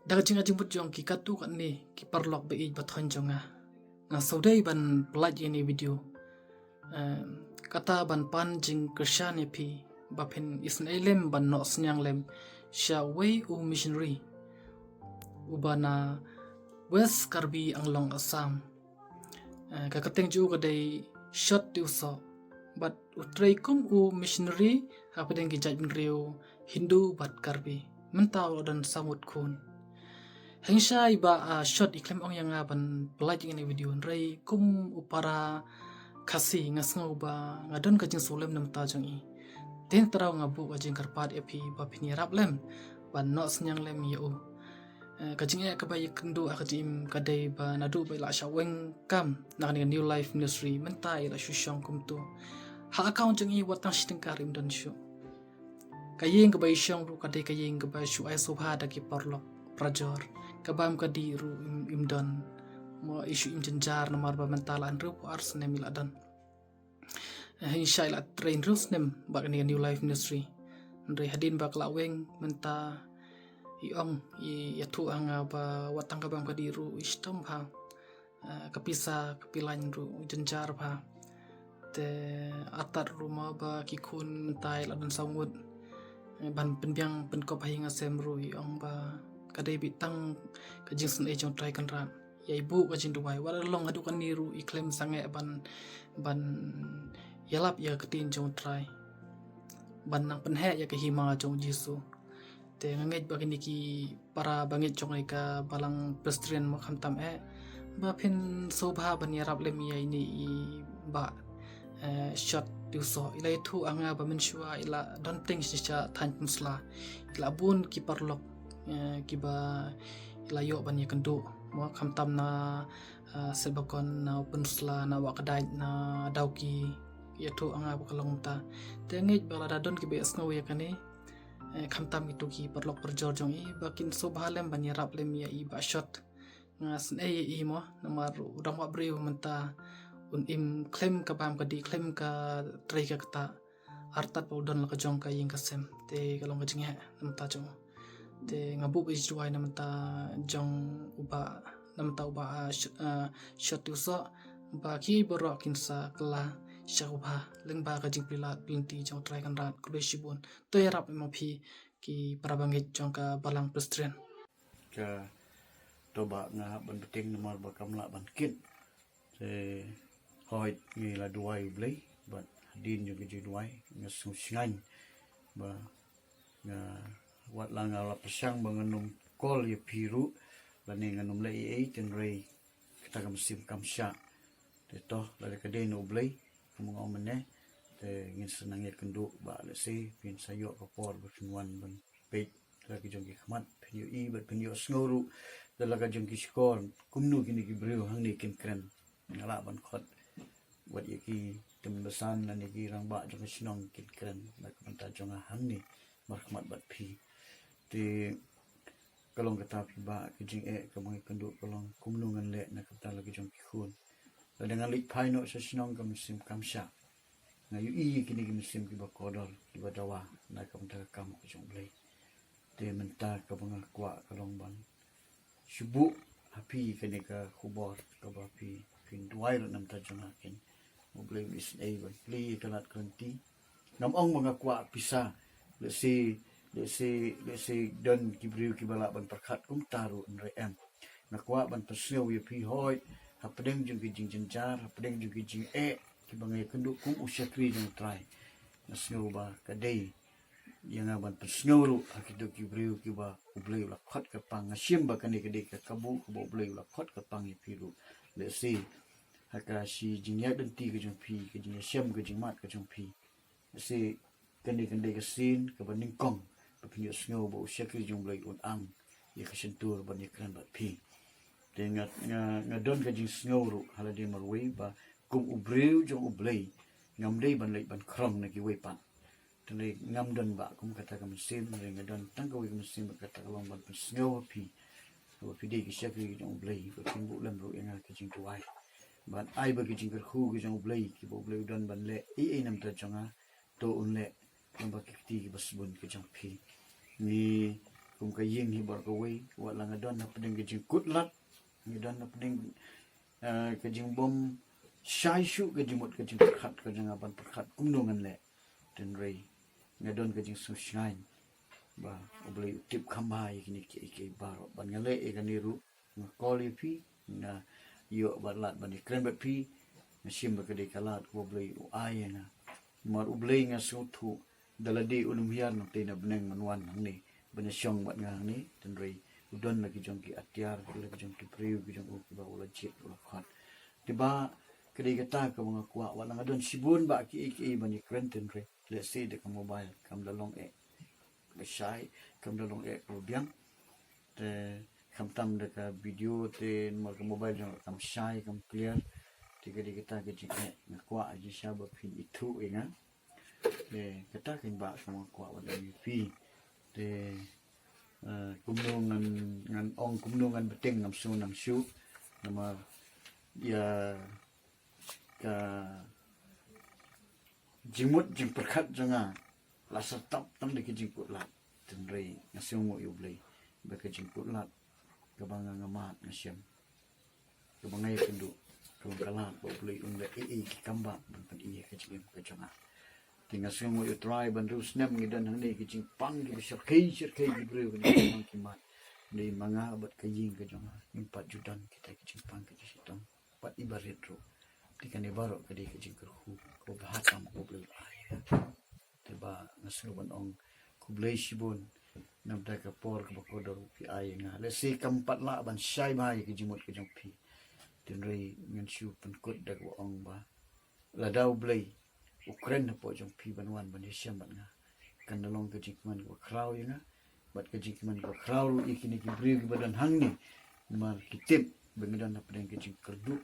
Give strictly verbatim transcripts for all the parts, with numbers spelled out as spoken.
Da ka jingngeit jingmut jong ki katto katne ki paralok ba ïeit ba thoiñ jong nga, nga sngewdei ban pyllait ïa kane ka video. Em, kata ban pan jingkyrshan ïa phi ba phin isynei lem ban noh synñiang lem sha uwei u missionary uba na West Karbi Anglong, Assam. Eh, ka kyrteng jong u ka dei Shot Tiwsoh. Bad u trei kum u missionary hapdeng ki jaitbynriew Hindu bad Karbi. Mynta u la don saw ngut khun. Hynrei ba, ah, Shot i khlem ong ïa nga ban pyllait ïa kane ka video, hynrei kum u para Khasi nga sngew ba nga don ka jingsngewlem na ka bynta jong i. Te hynrei nga buh ka jingkyrpad ïa phi ba phin ïarap lem ban noh synñiang lem ïa u. Eh, ka jingeh kaba ïakynduh ha ka jingim ka dei ba naduh ba i la shah weng kam na kane ka New Life Ministry, mynta i la shu shong kumto. Ha account jong i wat tang shi tyngka ruh im don shuh. Ka ïing kaba i shong ruh ka dei ka ïing kaba shu ai sngewbha da ki paralok parajor. Ka bam ka dih ruh im, im don. Mo, i shu im jynjar namar ba mynta la hynriewphew ar snem i la don. Eh, hynrei i la trei hynriew snem bad kane ka New Life Ministry. Hynrei hadien ba ka la weng mynta, i ong, i ïathuh ha nga ba wat tang ka bam ka dih ruh i shitom bha. Eh, ka pisa ka pyllait ruh i jynjar bha. Te artat ruh mo ba ki khun mynta i la don saw ngut. Eh, ban pynbiang pynkop ha ïing ha sem ruh i ong ba ka dei beit tang ka jingisynei jong U Trai Kynrad. Ïa i buh ka jingduwai. Wat la long haduh kane ruh i khlem sangeh ban, ban ïalap ïa ka ktien jong U Trai. Ban nang pynheh ïa ka hima jong U Jisu. Te nga ngeit ba kine ki para bangeit jong ngi ka Balang Presbyterian mo khamtam eh, ba phin sngewbha ban ïarap lem ïa ine i bah, eh, Shot Tiwsoh. I la ïathuh ha nga ba mynshuwa i la don teng shisha thaiñ Pynursla. I la bun ki paralok, eh, kiba i la ïoh ban ïakynduh mo khamtam na, eh, Shetbakon, na Pynursla, na Wahkdait, na Dawki. Ïathuh ha nga ba ka long mynta. Te ngeit ba lada don kiba ïohsngew ïa kane, eh, khamtam kito ki paralok parajor jong i, ba kin sngewbha lem ban ïarap lem ïa i bah Shot. Nga isynei ïa i mo, namar u dang wad briew mynta, un im khlem ka bam ka dih, khlem ka trei ka ktah. Artat ba u don la ka jong ka ïing ka sem. Te ka long ka jingeh na ka bynta jong u. Te nga buh ka jingduwai na ka bynta jong u bah, na ka bynta u bah, ah, Sh-, ah, Shot Tiwsoh, ba ki baroh kin sa kylla sha kaba bha lyngba ka jingplie lad plie lynti jong U Trai Kynrad. Khublei shibun. To ïarap ïa ma phi ki para bangeit jong ka Balang Presbyterian. Ka to ba nga hap ban bteng namar ba kam lah ban kit. Te hooid ngi la duwai U Blei bad hadien jong ka jingduwai nga sngewsngaiñ ba nga, wat la nga la pyrshang ba ngan ym call ïa phi ruh lane ngan ym leh ei ei, hynrei kata ka mynsiem kam shah. Te to lada ka dei na U Blei, kum nga ong mynne, te ngin sa nang ïakynduh ba lehse phin sa ïoh ka por ba phin wan ban peit da la ka jong ki khmat, phin ïohi bad phin ïohsngew ruh da la ka jong ki shkor kumno kine ki briew hangne kin kren. Nga lah ban khot wat ïa ki tymmen basan lane ki rangbah jong ka shnong kin kren na ka bynta jong nga hangne markhmat bad phi. Te ka long kata phi bah, ka jingeh kaba nga ïakynduh ka long kumno ngan leh na ka bynta la ka jong ki khun. Lada ngan leit phai noh sha shnong ka mynsiem kam shah. Nga ïohi ïa kine ki mynsiem kiba kordor, kiba dawa na ka bynta ka kam ka jong U Blei. Te mynta kaba nga kwah ka long ban shu buh ha phi kane ka khubor kaba phi, phin duwai ruh na ka bynta jong nga, kin U Blei un isynei ban plie ïa ka lad ka lynti. Ngam ong ba nga kwah pisa, lehse, lehse, lehse don ki briew kiba lah ban pyrkhat kumta ruh, hynrei em. Nga kwah ban pynsngew ïa phi hooid hapdeng jong ki jingjynjar, hapdeng jong ki jingeh kiba nga ïakynduh kum u shakri jong U Trai. Nga sngew ba ka dei ïa nga ban pynsngew ruh ha kito ki briew kiba U Blei u la khot kyrpang. Nga shim ba kane ka dei ka kabu kaba U Blei u la khot kyrpang ïa phi ruh. Lehse ha ka shi jingïaid lynti ka jong phi, ka jingïashem, ka jingmad ka jong phi, lehse kane kan dei ka sien kaba nyngkong ba phin ïohsngew ba u shakri jong U Blei un ang ïa ka shyntur ban ïakren bad phi. Te nga, nga, nga don ka jingsngew ruh ha lade marwei ba kum u briew jong U Blei ngam dei ban leit ban khrong na kiwei pat. Te ngam don ba kum kata ka mynsiem, hynrei nga don tang kawei ka mynsiem, ba kata ka long ban pynsngew ha phi ba phi dei ki shakri jong U Blei, ba phin buh lem ruh ïa nga ka jingduwai ban ai ba ki jingkyrkhu ka jong U Blei, kiba U Blei u don ban leh ei ei na ka bynta jong nga, to un leh lyngba ki kti kiba sbun ka jong phi. Ngi Kum ka ïing hi baroh kawei, wat la nga don hapdeng ka jingkut lad, nga don hapdeng, eh, ka jingbym shai shuh ka jingmut ka jingpyrkhat ka jong nga ban pyrkhat kumno ngan leh. Hynrei nga don ka jingsngewsngaiñ ba U Blei u tip kham bha ïa kine kiei kiei baroh, ban nga leh ïa kane ruh, nga call ïa phi, nga ïoh bad lad ban ïakren bad phi, nga shim ba ka dei ka lad kaba U Blei u ai ïa nga. Namar U Blei nga sngewthuh da lade un ym hiar nangtei na bneng ban wan hangne ban ïashong bad nga hangne, hynrei u don la ki jong ki atiar, la ki jong ki briew ki jong u kiba u la jied u la khot. Te ba ka dei kata kaba nga kwah, wat la nga don shibun ba kiei kiei ban ïakren, hynrei lehse da ka mobile kam da long eh ba shai, kam da long eh kaba biang. Te khamtam da ka video te namar ka mobile jong nga kam shai, kam clear. Te ka dei kata ka jingeh nga kwah jingshisha ba phin ithuh ïa nga. Te kata kaba nga kwah ban ong ïa phi. Te, eh, kumno ngan, ngan ong kumno ngan bteng, ngam sngew nang shuh. Namar ïa ka jingmut jingpyrkhat jong nga la syrtap tang da ki jingkut lad. Hynrei nga sngewnguh ïa U Blei ba ka jingkut lad kaba nga, nga mad nga shem, kaba nga ïakynduh, ka long ka lad ba U Blei un da ei ei ki kam ba ban pyni ïa ka jingim ka jong nga. Te nga sngewnguh ïa U Trai ba hynriew snem ngi don hangne, ki jingpang kiba shyrkhei shyrkhei ki briew, ki jingpang ki mat. Hynrei ma nga bad ka ïing ka jong nga ngim pat ju don kita ki jingpang ki jingshitom. Pat i barit ruh. Te kane baroh ka dei ka jingkyrkhu kaba bha tam kaba U Blei u ai. Te ba nga sngewbha ban ong khublei shibun na bynta ka por kaba kordor ba phi ai ïa nga. Lehse kam pat lah ban shai bha ïa ka jingmut ka jong phi, hynrei ngan shu pynkut da kaba ong ba lada U Blei u kren hapoh jong phi ban wan ban ïashem bad nga, kan da long ka jingkmen kaba khraw ïa nga bad ka jingkmen kaba khraw ruh ïa kine ki briew kiba don hangne. Namar ki tip ba ngi don hapdeng ka jingkyrduh.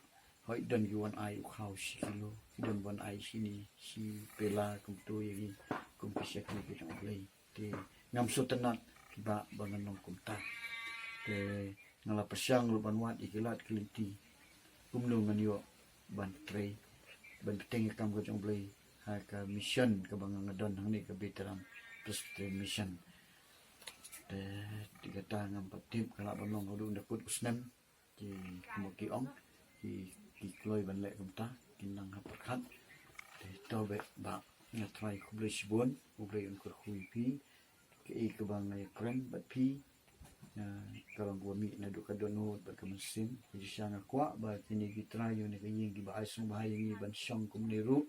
Hooid, don ki wan ai u khaw shi kilo, ki don wan ai shini shi pela kumto ïa ngi kum ki shakri ki jong U Blei. Te ngam sngewtynnat kiba ba ngan long kumta. Te nga la pyrshang ruh ban wad ïa ki lad ki lynti kumno ngan ïoh ban trei, ban bteng ïa ka kam ka jong U Blei ha ka mission kaba nga, nga don hangne, ka Beit Haram Presbyterian Mission. Te, te kata ngam pat tip ka lah ban long haduh nda kut u snem. Ki, kumba ki ong, ki, ki kloi ban leh kumta, ki nang ha pyrkhat. Te to beh ba nga trai khublei shibun, U Blei un kyrkhu ïa phi. Kaei kaba nga ïakren bad phi, ah, ka long kaba mih naduh ka dohnud bad ka mynsiem. Ka jingshisha nga kwah ba kine ki trai jong kane ka ïing kiba ai sngewbha ïa ngi ban shong kumne ruh,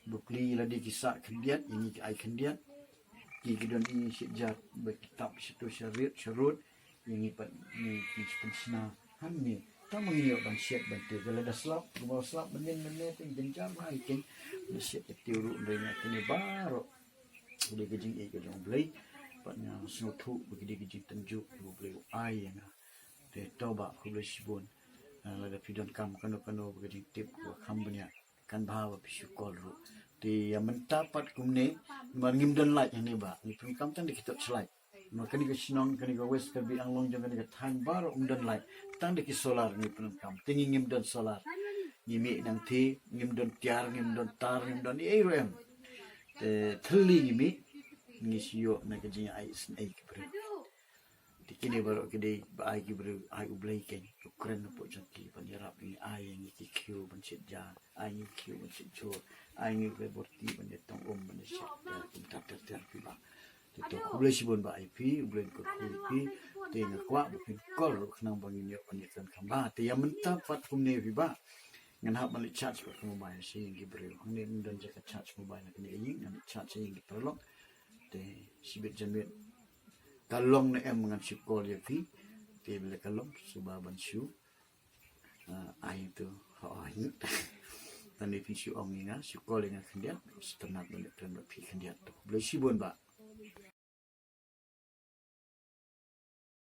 ba plie lade ki sah khyndiat, ïa ngi ki ai khyndiat. Ki, ki don i shit jar ba ki tap shato sharud sharud. Ïa ngi pat ngi, ngi shu pynshna hangne. Tang ma ngi ïoh ban shet ban tiew, ka lada slap, kumba slap mynnin mynnin te ngi pynjar bha ïa ki. Ngi shet ka tiew ruh, hynrei nga kine baroh ka dei ka jingïeit ka jong U Blei. Bad nga sngewthuh ba ka dei ka jingtynjuh kaba U Blei u ai ïa nga. Te to bah, khublei shibun. Ah, lada phi donkam kano kano ba ka jingtip kaba kham bniah, kan bha ba phi shu call ruh. Te ïa mynta pat kumne, namar ngim don light hangne bah, ngi pyndonkam tang da ki torchlight. Namar kane ka shnong, kane ka West Karbi Anglong jong kane ka thaiñ baroh ym don light. Tang da ki solar ngi pyndonkam. Te ngi ngim don solar. Ngi mih nangthie, ngim don tiar, ngim don tar, ngim don ei ei ruh em. Te thylli ngi mih, ngi shu ïoh na ka jingïaid isynei ki briew. Te kine baroh ki dei ba ai ki briew, ai U Blei keiñ, u kren hapoh jong ki ban ïarap ïa ngi, ai ïa ngi ki khiew ban shet ja, ai ngi khiew ban shet jhur, ai ngi ka borti ban ïatong um ban ïashet ja, kumta ter ter phi bah. Te to khublei shibun bah ïa phi, U Blei un kyrkhu ïa phi. Te nga kwah ba phin call ruh khnang ba ngin ïoh ban ïakren kham bha. Te ïa mynta pat kumne phi bah, ngan hap ban leit charge bad ka mobile sha ïing ki briew. Hangne ym don jaka charge mobile na kane ka ïing, ngan leit charge sha ïing ki paralok. Te shibit janmiet ka long ne em ngan shu call ïa phi. Te ba la ka long shuwa ban shu, ah, ai to ha, oh, hi. Tang ne phin shu ong ïa nga, shu call ïa nga khyndiat, shu tynat ban ïakren bad phi khyndiat. To khublei shibun bah.